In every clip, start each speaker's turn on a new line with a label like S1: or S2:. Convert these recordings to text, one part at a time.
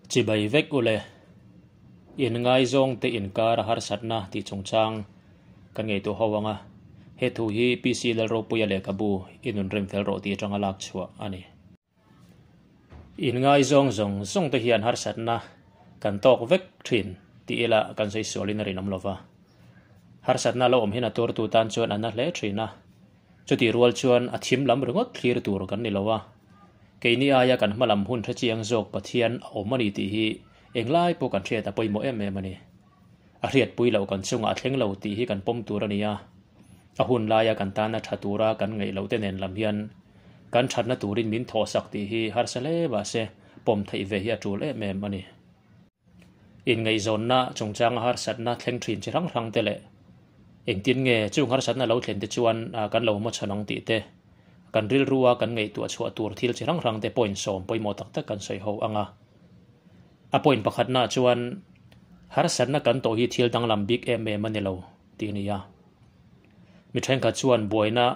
S1: Chibai vek ule. Inngaizawngte inkar a harsatna tih chungchang kan ngaihtuah ho ang a, he thu hi PC Lalropuia lehkhabu i nun rem fel rawh tih atanga lak chhuah a ni. Inngaizawng zawng zawng te hian harsatna kan tawk vek thin tih ila kan sawi sualin a rinawm lova. Harsatna lo awm hian a tuartu tan chuan a na hle thin a, chutih rual chuan a thim lam ringawt thlir tur kan ni lo a. Keini aia kan hma lam hun hre chiang zawk Pathian a awm a ni tih hi englai pawh kan hriat a pawimawh em em a ni. A hriatpui loh kan chungah a thleng lo tih hi kan pawm tur a ni a, a hun laia kan tana tha tura kan ngaih loh te nen lam hian kan thatna turin min thawhsak tih hi harsa hle mahse pawm theih ve hi a tul em em a ni. Inngaihzawnna chungchanga harsatna thleng thin chi hrang hrang te leh engtin nge chung harsatna lo thlen te chuan kan lo hmachhawn ang tih te, kan rilrua kan ngaihtuah chhuah tur thil chi hrang hrang te point sawm pawimawh tak tak kan sawi ho ang a. A point pakhatna chuan harsatna kan tawh hi thil danglam bik em em a ni lo tih a ni a. Mi thenkhat chuan buaina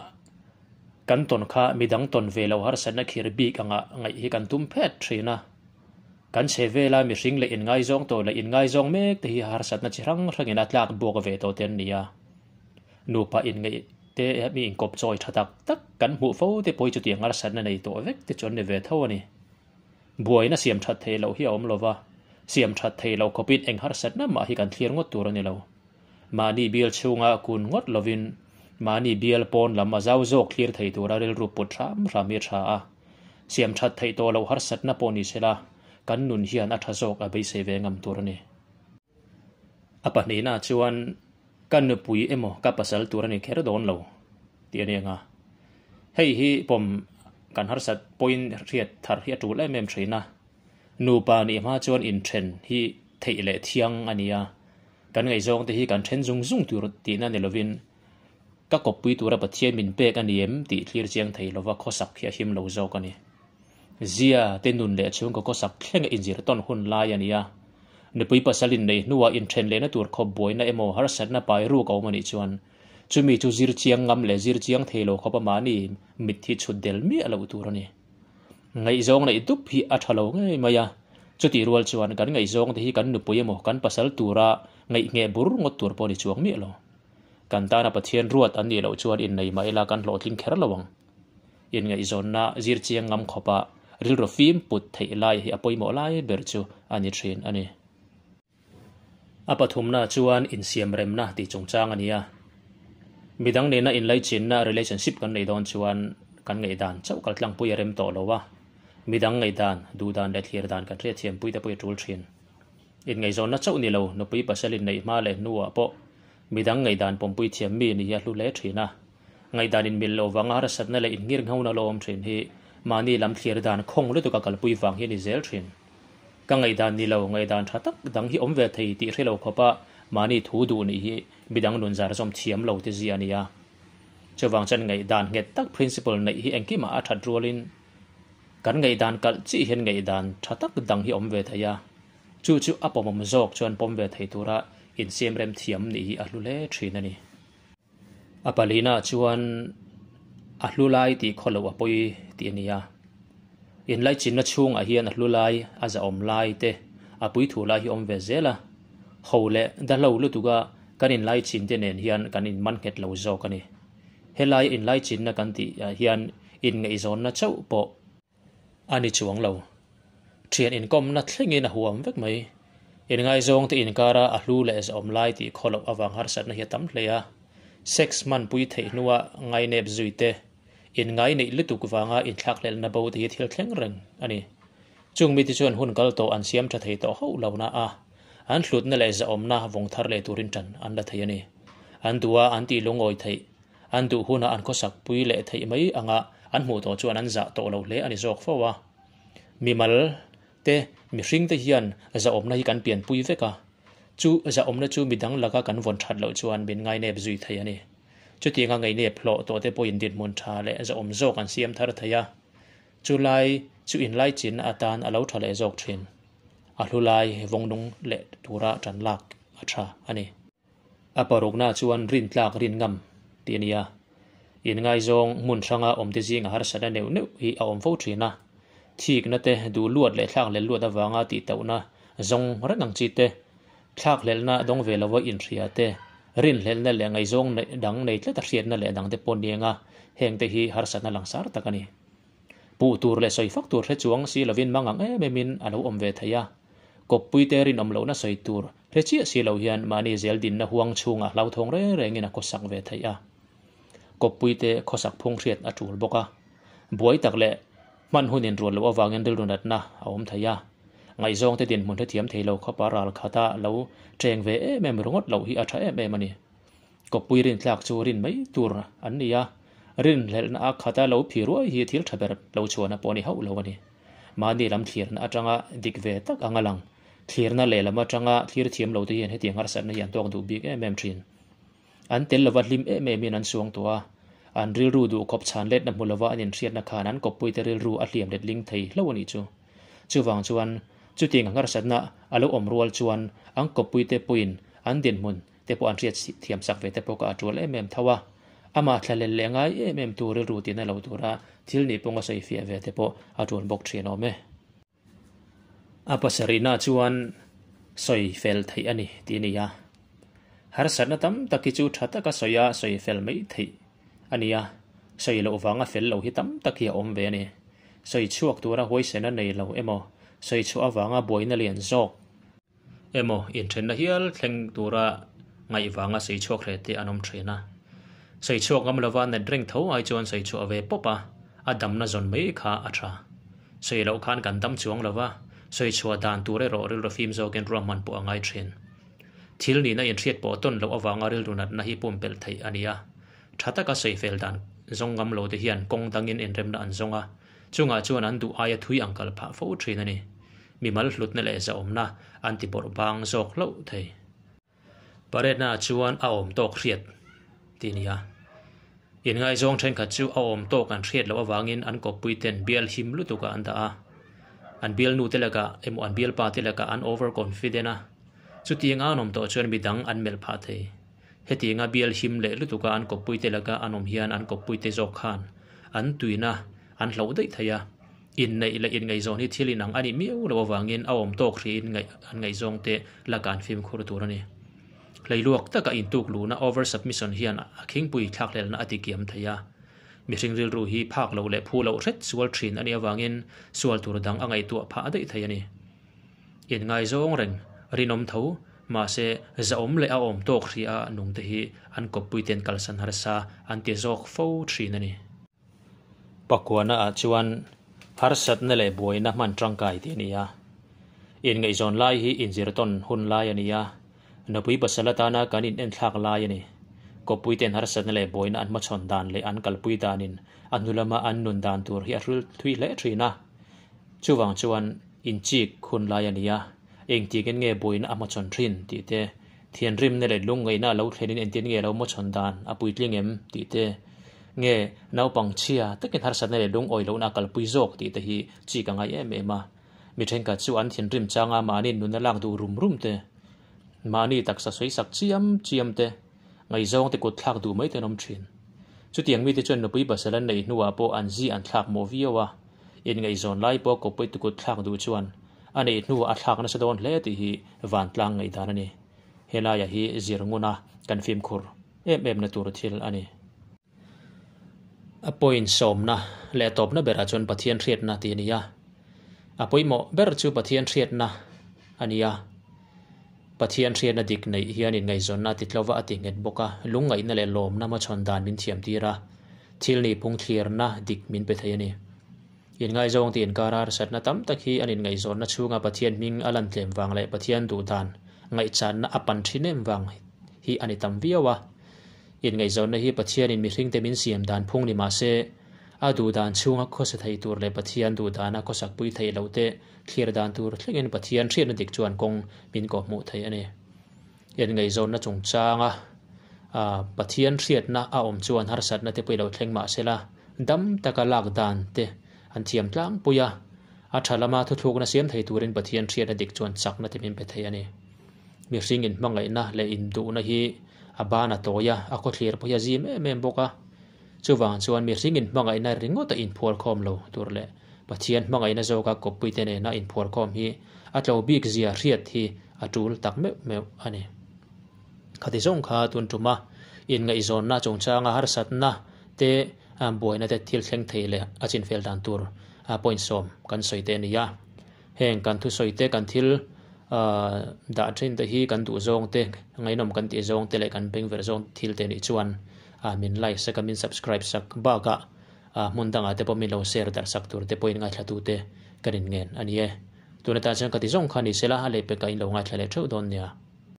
S1: kan tawn kha midang tawn ve lo harsatna khir bik anga ngaih hi kan tum phet thin a. Kan chhe vela mihring leh inngaizawng tawh leh inngaizawng mek te hi harsatna chi hrang hrangin a tlak buak ve tawh te an ni a. Nupa inngeih te mi inkawp chawi tha tak tak kan hmuh fo te pawh hi chutiang harsatna nei tawh vek te chu an ni ve tho a ni. Buaina siam that theih loh hi a awm lova, siam that theih loh khawpin eng harsatna mah hi kan thlir ngawt tur a ni lo. Mahni bial chhunga kun ngawt lovin mahni bial pawn lam a zau zawk thlir thei tura rilru put hram hram hi a tha a. Siam that theih tawh loh harsatna pawh ni sela, kan nun hian a tha zawk a beisei ve ngam tur a ni. A pahnihna chuan ka nupui emaw ka pasal tur a ni kher dawn lo tih a ni ang a. Hei hi pawm kan harsat pawhin hriat thar hi a tul em em thin a. Nupa nih hma chuan inthen hi theih leh thiang a ni a, kan ngaihzawng te hi kan then zung zung tur tihna ni lovin ka kawppui tura Pathian min pek a ni em tih thlir chiang thei lova khawsak hi a him lo zawk a ni. Zia te nun leh chhungkaw khawsak thlenga inzir tawn hun lai a ni a. Nupui pasal inneih hnuah inthen lehna tur khawp buaina emaw harsatna pai ruk a awm a nih chuan chumi chu zir chiang ngam leh zir chiang thei lo khawp a mahni mit hi chhut del miah loh tur a ni. Ngaihzawng neih dup hi a tha lo ngei mai a, chutih rual chuan kan ngaihzawng te hi kan nupui emaw kan pasal tura ngaihngheh bur ngawt tur pawh a ni chuang miah lo. Kan tana Pathian ruat an nih loh chuan innei mah ila kan hlawhtling kher lo ang. Inngaihzawnna zir chiang ngam khawpa rilru fim put theih lai hi a pawimawh lai ber chu a ni thin a ni. A pathumna chuan insiamremna tih chungchang a ni a. Midang nena inlaichinna, relationship, kan neih dawn chuan kan ngaihdan chauh kaltlangpui a rem tawh lo a, midang ngaihdan, duhdan leh thlir dan kan hriatthiampui te pawh i tul thin. Inngaihzawnna chauh ni lo, nupui pasal inneih hma leh hnuah pawh midang ngaihdan pawmpui thiam mi ni hi a hlu hle thin a. Ngaihdan inmil loh vanga harsatna leh innghirnghona lo awm thin hi mahni lam thlir dan khawng lutuka kalpui vang hi a ni zel thin. Ka ngaihdan ni lo, ngaihdan tha tak dang hi awm ve thei tih hre lo khawpa mahni thu duh nih hi midang nun zar zawm thiam lo te zia a ni a. Chuvang chuan ngaihdan nghet tak principle neih hi engkimah a that rualin kan ngaihdan kalh chiah hian ngaihdan tha tak dang hi awm ve thei a. Chu chu a pawmawm zawk chuan pawm ve thei tura insiamrem thiam nih hi a hlu hle thin a ni. A palina chuan a hlu lai tih khaw loh a pawi tih a ni a. Inlaichinna chhungah hian a hlu lai, a zahawm lai te, a puithu lai hi awm ve zel a. Ho leh dahlo lutuka kan inlaichin te nen hian kan inman nghet lo zawk a ni. Helai inlaichinna kan tih ah hian inngaihzawnna chauh pawh A ni chuang lo. Thian inkawmna thlengin a huam vek mai. Inngaizawng te inkara a hlu leh zawm lai tih khaw loh avang harsatna hi a tam hle a. Sex hmanpui theih hnua ngainep zui te, inngai neih lutuk vanga inthlakhlelhna bo te hi thil thleng reng a ni. Chung mite chuan hun kal tawh an siam tha thei tawh hauh lo na a, an hlutna leh zahawmna vawng thar leh turin tan an la thei a ni. An duh a, an tih lungawi theih. An duh hunah an khawsak pui leh theih mai anga an hmuh tawh chuan an zah tawh lo hle a ni zawk fo a. Mimal te, mihring te hian zahawmna hi kan pianpui vek a. Chu zahawmna chu midang laka kan vawn that loh chuan min ngainep zui thei a ni. Chutianga ngainep hlawh tawh te pawhin dinhmun tha leh zahawm zawk an siam thar thei a. Chu lai chu inlaichinna atan a lo tha leh zawk thin. A hlu lai vawngnung leh tura tan lak a tha a ni. A parukna chuan rintlak rin ngam tih a ni a. Inngaizawng hmun hranga awmte zinga harsatna neuh neuh hi a awm fo thin a. Thikna te, duh luat leh thlakhlelh luat avanga tihtauhna zawng reng ang chi te, thlakhlelhna dawng ve lova inhria te, rinhlelhna leh ngaihzawng dang nei tlat a hriatna leh dangte pawh niang a, hengte hi harsatna langsar tak a ni. Puh tur leh sawi fak tur hre chuang si lovin mangang em emin a lo awm ve thei a. Kawppuite rinawm lohna sawi tur hre chiah si lo hian mahni zel dinna huang chhungah hlauthawng reng rengin a khawsak ve theih a. Kawppuite khawsak phung hriat a tul bawk a. Buai tak leh hman hun inrual loh avangin rilru natna a awm thei a. Ngaihzawngte dinhmun hrethiam thei lo khawpa ral khata lo cheng ve em em ringawt loh hi a tha em em a ni. Kawppui rintlak chu rin mai tur an ni a, rinhlelhna a khata lo phi ruai hi thil tha ber lo chhuahna pawh a ni hauh lo a ni. Mahni lam thlirna atanga dik ve tak anga lang, thlirna lehlam atanga thlir thiam lo te hian hetiang harsatna hi an tawk duh bik em em thin. An tel lova hlim em emin an suang tawh a, an rilru duh khawp chhan letna hmu lova an inhriatna khan an kawppuite rilru a hliam let ling thei hlo a nih chu. Chuvang chuan, chutiang a harsatna a lo awm rual chuan an kawppuite pawhin an dinhmun te pawh an hriat thiam sak ve te pawh kha a tul em em tho a, amah thlalel leh ngai em em tu rilru tina lo tura thil nih pawng a sawi fiah ve te pawh a tul bawk thin awm e. A pasarihna chuan sawi fel theih a ni tih a ni a, harsatna tam tak hi chu tha taka sawi a sawi fel mai theih a ni a, sawi loh vanga fel lo hi tam tak hi a awm ve a ni. Sawi chhuak tura huaisena nei lo emaw, sawi chhuah avanga buaina lian zawk, Emaw inthenna hial thleng tura ngaih vanga sawi chhuak hle te an awm thin a. Sawi chhuak ngam lova net reng tho ai chuan sawi chhuah ve pawp a, a damna zawn mai kha a tha. Sawi loh khan kan dam chuang lova, sawi chhuah dan tur erawh rilru fim zawkin ruahman pawh a ngai thin. Thil nihna inhriat pawh tawn loh avanga rilru natna hi pumpelh theih a ni a. Tha taka sawi fel dan zawng ngam lo te hian kawng dangin inremna an zawng a, chungah chuan an duh aia thui ang kal phah fo thin a ni. Mimal hlutna leh zahawmna an ti bawrh bang zawk hlauh thei. Paretna chuan a awm tawk hriat tih a ni a. Inngaizawng thenkhat chu a awm tawk an hriat loh avangin an kawppui ten bial him lutukah an dah a. An bialnu te lakah emaw an bialpa te lakah an over confident a. Chutianga an awm tawh chuan midang an melh phah thei. Hetianga bial him leh lutuka an kawppui te laka an awm hian an kawppui te zawk khan an tuina an hloh daih thei a. Inneih leh inngaihzawn hi thil inang a nih miau loh avangin a awm tawk hriin an ngaihzawng te laka an fimkhur tur a ni. Hleiluak taka intuk luhna over submission hian a khingpui thlakhlelna a tikiam thei a. Mihring rilru hi phak loh leh phu loh hret sual thin a nih avangin sual tur dang a ngaihtuah phah daih thei a ni. Inngaizawng reng, rinawm tho, mahse zahawm leh a awm tawk hria nungte hi an kawppuite'n kalsan harsa an ti zawk fo thin a ni. Pakuana ah chuan harsatna leh buaina hman tangkai tih a ni a. Inngaihzawn lai hi inzirtawn hun lai a ni a, nupui pasal atana kan inenthlak lai a ni. Kawppuite'n harsatna leh buaina an hmachhawn dan leh an kalpui danin a hnu lama an nun dan tur hi a hril thui hle thin a. Chuvang chuan inchik hun lai a ni a, engtiangin nge buaina a hmachhawn thin tih te, Thianrimna leh lungngaihna a lo thlenin engtin nge lo mawchhawn dan a puitling em tih te, nge naupang chhia takin harsatna leh lungawi lohna a kalpui zawk tih te hi chi ka ngai em em a. Mi thenkhat chu an thinrim changa mahni nunna lak duh rum rum te, mahni taksa sawi sak chiam chiam te, ngaihzawng te kut thlak duh mai te an awm thin. Chutiang mite chuan nupui pasal an neih hnuah pawh an zi an thlak mawh viau a, inngaihzawn lai pawh kawppui te kut thlak duh chuan A neih hnuah a thlak nasa dawn hle tih hi vantlang ngaihdan a ni. Helaia hi zir nguna kan fimkhur em em na tur thil a ni. A point sawmna leh tawpna berah chuan Pathian hriatna tih a ni a. A pawimawh ber chu Pathian hriatna a ni a. Pathian hriatna dik neih hian inngaihzawnna a ti tlova a ti nghet bawk a, lungngaihna leh lawmna hmachhawn dan min thiamtir a, thil nihphung thlirna dik min pe thei a ni. Inngaizawng tih inkar harsatna tam tak hi an inngaihzawnna chhunga Pathian hming a lan tlem vang leh Pathian duhdan ngaihchanna a pan thin em vang hi a ni tam viau a. Inngaihzawnna hi Pathianin mihringte min siam dan phung ni mah se, a duhdan chhunga khawsa thei tur leh Pathian duhdana khawsakpui theih loh te thlir dan tur thlengin Pathian hriatna dik chuan kawng min kawhhmuh thei a ni. Inngaihzawnna chungchanga Pathian hriatna a awm chuan harsatna te pawh i lo thleng mah se la, dam taka lak dan te an thiam tlangpui a, a tha lama thuthlukna siam thei turin Pathian hriatna dik chuan chakna te min pe thei a ni. Mihring inhmangaihna leh induhna hi a ban a tawi a, a khawthlir pawh hi a zim em em bawk a. Chuvang chuan mihring inhmangaihna ringawt a inphuar khawm lo tur leh Pathian hmangaihna zawka kawppuite nena inphuarkhawm hi a tlo bik zia hriat hi a tul tak meuh meuh a ni. Khati zawng kha tun tuma inngaihzawnna chungchanga harsatna te buaina te thil thleng thei leh a chinfel dan tur point sawm kan sawi te a ni a. Heng kan thusawi te, kan thil dah thin te hi kan duh zawng te, ngaihnawm kan tih zawng te leh kan bengverh zawng thil te nih chuan min like sak a, min subscribe sak bakah hmun dangah te pawh min lo share darh sak tur te pawhin ngaithla te kan inngen a ni e. Tuna tan chuan ka ti zawng kha ni sela, a lehpekah in lo ngaithla leh theuh dawn nia.